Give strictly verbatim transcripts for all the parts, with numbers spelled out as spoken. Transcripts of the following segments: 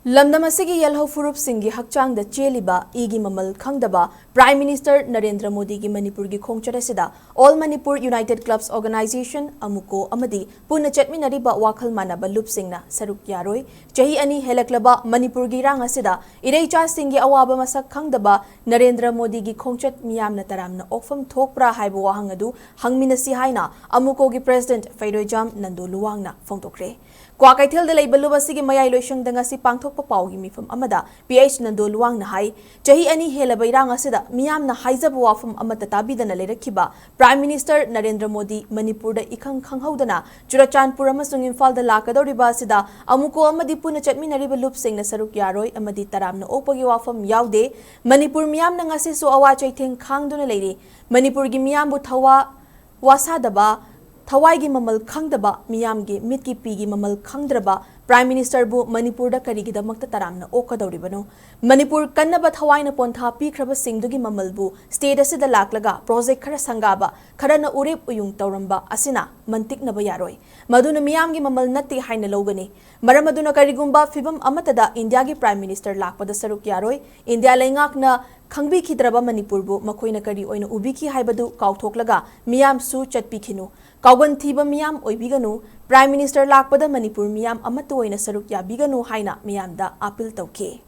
ꯂꯝꯗꯝ ꯑꯁꯤꯒꯤ ꯌꯦꯜꯍꯧ ꯐꯨꯔꯨꯞꯁꯤꯡꯒꯤ ꯍꯛꯆꯥꯡꯗ ꯆꯦꯜꯂꯤꯕ ꯏꯒꯤ ꯃꯃꯜ ꯈꯪꯗꯕ Prime Minister ꯅꯔꯦꯟꯗ꯭ꯔ ꯃꯣꯗꯤꯒꯤ ꯃꯅꯤꯄꯨꯔꯒꯤ ꯈꯣꯡꯆꯠ ꯑꯁꯤꯗ All Manipur United Clubs Organisation, ꯑꯃꯨꯀꯣ, ꯑꯃꯗꯤ ꯄꯨꯟꯅ ꯆꯠꯃꯤꯟꯅꯔꯤꯕ ꯋꯥꯈꯜ ꯃꯥꯟꯅꯕ ꯂꯨꯞꯁꯤꯡꯅ ꯁꯔꯨꯛ ꯌꯥꯔꯣꯏ꯫ ꯆꯍꯤ ꯑꯅꯤ ꯍꯦꯜꯂꯛꯂꯕ ꯃꯅꯤꯄꯨꯔꯒꯤ ꯏꯔꯥꯡ ꯑꯁꯤꯗ ꯏꯔꯩꯆꯥꯁꯤꯡꯒꯤ ꯑꯋꯥꯕ ꯃꯁꯛ ꯈꯪꯗꯕ ꯅꯔꯦꯟꯗ꯭ꯔ ꯃꯣꯗꯤꯒꯤ ꯈꯣꯡꯆꯠ ꯃꯤꯌꯥꯝꯅ ꯇꯔꯥꯝꯅ ꯑꯣꯛꯐꯝ ꯊꯣꯛꯄ꯭ꯔꯥ ꯍꯥꯏꯕ ꯋꯥꯍꯪ ꯑꯗꯨ ꯍꯪꯃꯤꯟꯅꯁꯤ ꯍꯥꯏꯅ ꯑꯃꯨꯀꯣꯒꯤ President ꯐꯩꯔꯣꯏꯖꯥꯝ ꯅꯟꯗꯣ ꯂꯨꯋꯥꯡꯅ ꯐꯣꯡꯗꯣꯛꯈ꯭ꯔꯦ꯫ ꯀ꯭ꯋꯥꯀꯩꯊꯦꯜꯗ ꯂꯩꯕ ꯂꯨꯞ ꯑꯁꯤꯒꯤ ꯃꯌꯥꯏ ꯂꯣꯏꯁꯪꯗ ꯉꯁꯤ ꯄꯥꯡꯊꯣꯛꯄ ꯄꯥꯎꯒꯤ ꯃꯤꯐꯝ ꯑꯃꯗ P H ꯅꯟꯗꯣ ꯂꯨꯋꯥꯡꯅ ꯍꯥꯏ, ꯆꯍꯤ ꯑꯅꯤ ꯍꯦꯜꯂꯕ ꯏꯔꯥꯡ ꯑꯁꯤꯗ ꯃꯤꯌꯥꯝꯅ ꯍꯥꯏꯖꯕ ꯋꯥꯐꯝ ꯑꯃꯠꯇ ꯇꯥꯕꯤꯗꯅ ꯂꯩꯔꯛꯈꯤꯕ Prime Minister ꯅꯔꯦꯟꯗ꯭ꯔ ꯃꯣꯗꯤ ꯃꯅꯤꯄꯨꯔꯗ ꯏꯈꯪ ꯈꯪꯍꯧꯗꯅ ꯆꯨꯔꯆꯥꯟꯄꯨꯔ ꯑꯃꯁꯨꯡ ꯏꯝꯐꯥꯜꯗ ꯂꯥꯛꯀꯗꯧꯔꯤꯕ ꯑꯁꯤꯗ ꯑꯃꯨꯀꯣ ꯑꯃꯗꯤ ꯄꯨꯟꯅ ꯆꯠꯃꯤꯟꯅꯔꯤꯕ ꯂꯨꯞꯁꯤꯡꯅ ꯁꯔꯨꯛ ꯌꯥꯔꯣꯏ ꯑꯃꯗꯤ ꯇꯔꯥꯝꯅ ꯑꯣꯛꯄꯒꯤ ꯋꯥꯐꯝ ꯌꯥꯎꯗꯦ꯫ ꯃꯅꯤꯄꯨꯔ ꯃꯤꯌꯥꯝꯅ ꯉꯁꯤꯁꯨ ꯑꯋꯥ ꯆꯩꯊꯦꯡ ꯈꯥꯡꯗꯨꯅ ꯂꯩꯔꯤ꯫ ꯃꯅꯤꯄꯨꯔꯒꯤ ꯃꯤꯌꯥꯝꯕꯨ ꯊꯋꯥ ꯋꯥꯁꯥꯗꯕ, ꯊꯋꯥꯏꯒꯤ ꯃꯃꯜ ꯈꯪꯗꯕ, ꯃꯤꯌꯥꯝꯒꯤ ꯃꯤꯠꯀꯤ ꯄꯤꯒꯤ ꯃꯃꯜ ꯈꯪꯗ꯭ꯔꯕ Prime Minister ꯕꯨ ꯃꯅꯤꯄꯨꯔꯗ ꯀꯔꯤꯒꯤꯗꯃꯛꯇ ꯇꯔꯥꯝꯅ ꯑꯣꯛꯀꯗꯧꯔꯤꯕꯅꯣ? ꯃꯅꯤꯄꯨꯔ ꯀꯟꯅꯕ ꯊꯋꯥꯏꯅ ꯄꯣꯟꯊꯥ ꯄꯤꯈ꯭ꯔꯕꯁꯤꯡꯗꯨꯒꯤ ꯃꯃꯜꯕꯨ state ꯑꯁꯤꯗ ꯂꯥꯛꯂꯒ project ꯈꯔ ꯁꯪꯒꯥꯕ, ꯈꯔꯅ ꯎꯔꯦꯞ ꯎꯌꯨꯡ ꯇꯧꯔꯝꯕ ꯑꯁꯤꯅ ꯃꯟꯇꯤꯛꯅꯕ ꯌꯥꯔꯣꯏ꯫ ꯃꯗꯨꯅ ꯃꯤꯌꯥꯝꯒꯤ ꯃꯃꯜ ꯅꯠꯇꯦ ꯍꯥꯏꯅ ꯂꯧꯒꯅꯤ꯫ ꯃꯔꯝ ꯑꯗꯨꯅ ꯀꯔꯤꯒꯨꯝꯕ ꯐꯤꯚꯝ ꯑꯃꯠꯇꯗ ꯏꯟꯗꯤꯌꯥꯒꯤ Prime Minister ꯂꯥꯛꯄꯗ ꯁꯔꯨꯛ ꯌꯥꯔꯣꯏ꯫ ꯏꯟꯗꯤꯌꯥ ꯂꯩꯉꯥꯛꯅ ꯈꯪꯕꯤꯈꯤꯗ꯭ꯔꯕ ꯃꯅꯤꯄꯨꯔꯕꯨ ꯃꯈꯣꯏꯅ ꯀꯔꯤ ꯑꯣꯏꯅ ꯎꯕꯤꯈꯤ ꯍꯥꯏꯕꯗꯨ ꯀꯥꯎꯊꯣꯛꯂꯒ ꯃꯤꯌꯥꯝꯁꯨ ꯆꯠꯄꯤꯈꯤꯅꯨ꯫ ꯀꯥꯎꯒꯟ ꯊꯤꯕ ꯃꯤꯌꯥꯝ ꯑꯣꯏꯕꯤꯒꯅꯨ꯫ Prime Minister ꯂꯥꯛꯄꯗ ꯃꯅꯤꯄꯨꯔ ꯃꯤꯌꯥꯝ ꯑꯃꯠꯇ ꯑꯣꯏꯅ ꯁꯔꯨꯛ ꯌꯥꯕꯤꯒꯅꯨ ꯍꯥꯏꯅ ꯃꯤꯌꯥꯝꯗ appeal ꯇꯧꯈꯤ꯫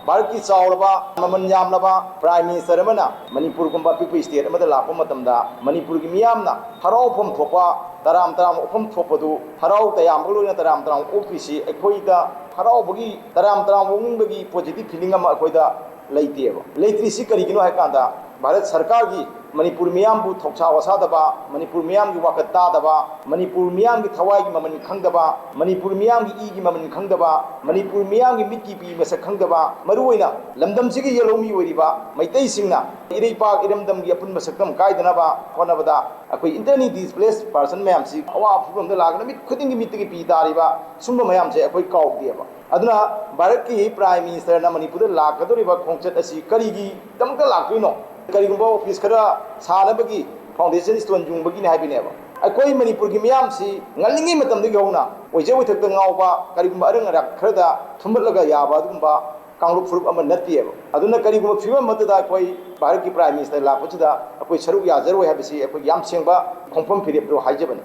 ꯚꯥꯔꯠꯀꯤ ꯆꯥꯎꯔꯕ, ꯃꯃꯜ ꯌꯥꯝꯂꯕ Prime Minister ꯑꯃꯅ ꯃꯅꯤꯄꯨꯔꯒꯨꯝꯕ ꯑꯄꯤꯛꯄ state ꯑꯃꯗ ꯂꯥꯛꯄ ꯃꯇꯝꯗ ꯃꯅꯤꯄꯨꯔꯒꯤ ꯃꯤꯌꯥꯝꯅ ꯍꯔꯥꯎꯐꯝ ꯊꯣꯛꯄ, ꯇꯔꯥꯝ ꯇꯔꯥꯝ ꯑꯣꯛꯐꯝ ꯊꯣꯛꯄꯗꯨ, ꯍꯔꯥꯎ ꯇꯌꯥꯝꯕꯒ ꯂꯣꯏꯅ ꯇꯔꯥꯝ ꯇꯔꯥꯝ ꯑꯣꯛꯄꯤꯁꯤ ꯑꯩꯈꯣꯏꯗ ꯍꯔꯥꯎꯕꯒꯤ, ꯇꯔꯥꯝ ꯇꯔꯥꯝ ꯑꯣꯛꯅꯤꯡꯕꯒꯤ positive feeling ꯑꯃ ꯑꯩꯈꯣꯏꯗ ꯂꯩꯇꯦꯕ꯫ ꯂꯩꯇ꯭ꯔꯤꯁꯤ ꯀꯔꯤꯒꯤꯅꯣ ꯍꯥꯏ ꯀꯥꯟꯗ, ꯚꯥꯔꯠ ꯁꯔꯀꯥꯔꯒꯤ ꯃꯅꯤꯄꯨꯔ ꯃꯤꯌꯥꯝꯕꯨ ꯊꯧꯁꯥ ꯋꯥꯁꯥꯗꯕ, ꯃꯅꯤꯄꯨꯔ ꯃꯤꯌꯥꯝꯒꯤ ꯋꯥꯀꯠ ꯇꯥꯗꯕ, ꯃꯅꯤꯄꯨꯔ ꯃꯤꯌꯥꯝꯒꯤ ꯊꯋꯥꯏꯒꯤ ꯃꯃꯜ ꯈꯪꯗꯕ, ꯃꯅꯤꯄꯨꯔ ꯃꯤꯌꯥꯝꯒꯤ ꯏꯒꯤ ꯃꯃꯜ ꯈꯪꯗꯕ, ꯃꯅꯤꯄꯨꯔ ꯃꯤꯌꯥꯝꯒꯤ ꯃꯤꯠꯀꯤ ꯄꯤ ꯃꯁꯛ ꯈꯪꯗꯕ, ꯃꯔꯨꯑꯣꯏꯅ ꯂꯝꯗꯝꯁꯤꯒꯤ ꯌꯦꯜꯍꯧꯃꯤ ꯑꯣꯏꯔꯤꯕ ꯃꯩꯇꯩꯁꯤꯡꯅ ꯏꯔꯩꯄꯥꯛ ꯏꯔꯝꯗꯝꯒꯤ ꯑꯄꯨꯟꯕ ꯁꯛꯇꯝ ꯀꯥꯏꯗꯅꯕ ꯍꯣꯠꯅꯕꯗ ꯑꯩꯈꯣꯏ internally displaced person ꯃꯌꯥꯝꯁꯤ ꯑꯋꯥꯕ ꯐꯤꯕꯝꯗ ꯂꯥꯛꯑꯒ ꯅꯨꯃꯤꯠ ꯈꯨꯗꯤꯡꯒꯤ ꯃꯤꯠꯇꯒꯤ ꯄꯤ ꯇꯥꯔꯤꯕ ꯁꯨꯝꯕ ꯃꯌꯥꯝꯁꯦ ꯑꯩꯈꯣꯏ ꯀꯥꯎꯗꯦꯕ꯫ ꯑꯗꯨꯅ ꯚꯥꯔꯠꯀꯤ Prime Minister ꯅ ꯃꯅꯤꯄꯨꯔꯗ ꯂꯥꯛꯀꯗꯧꯔꯤꯕ ꯈꯣꯡꯆꯠ ꯑꯁꯤ ꯀꯔꯤꯒꯤꯗꯃꯛꯇ ꯂꯥꯛꯇꯣꯏꯅꯣ? ꯀꯔꯤꯒꯨꯝꯕ office ꯈꯔ ꯁꯥꯅꯕꯒꯤ foundation stone ꯌꯨꯡꯕꯒꯤꯅꯤ ꯍꯥꯏꯕꯅꯦꯕ꯫ ꯑꯩꯈꯣꯏ ꯃꯅꯤꯄꯨꯔꯒꯤ ꯃꯤꯌꯥꯝꯁꯤ ꯉꯜꯂꯤꯉꯩ ꯃꯇꯝꯗꯒꯤ ꯍꯧꯅ ꯑꯣꯏꯖ ꯑꯣꯏꯊꯛꯇ ꯉꯥꯎꯕ, ꯀꯔꯤꯒꯨꯝꯕ ꯑꯔꯪ ꯑꯔꯥꯛ ꯈꯔꯗ ꯊꯨꯝꯕꯠꯂꯒ ꯌꯥꯕ ꯑꯗꯨꯒꯨꯝꯕ ꯀꯥꯡꯂꯨꯞ ꯐꯨꯔꯨꯞ ꯑꯃ ꯅꯠꯇꯦꯕ꯫ ꯑꯗꯨꯅ ꯀꯔꯤꯒꯨꯝꯕ ꯐꯤꯕꯝ ꯑꯃꯠꯇꯗ ꯑꯩꯈꯣꯏ ꯚꯥꯔꯠꯀꯤ Prime Minister ꯂꯥꯛꯄꯁꯤꯗ ꯑꯩꯈꯣꯏ ꯁꯔꯨꯛ ꯌꯥꯖꯔꯣꯏ ꯍꯥꯏꯕꯁꯤ ꯑꯩꯈꯣꯏ ꯌꯥꯝ ꯁꯦꯡꯕ ꯈꯣꯡꯐꯝ ꯐꯤꯔꯦꯞꯇꯣ ꯍꯥꯏꯖꯕꯅꯤ꯫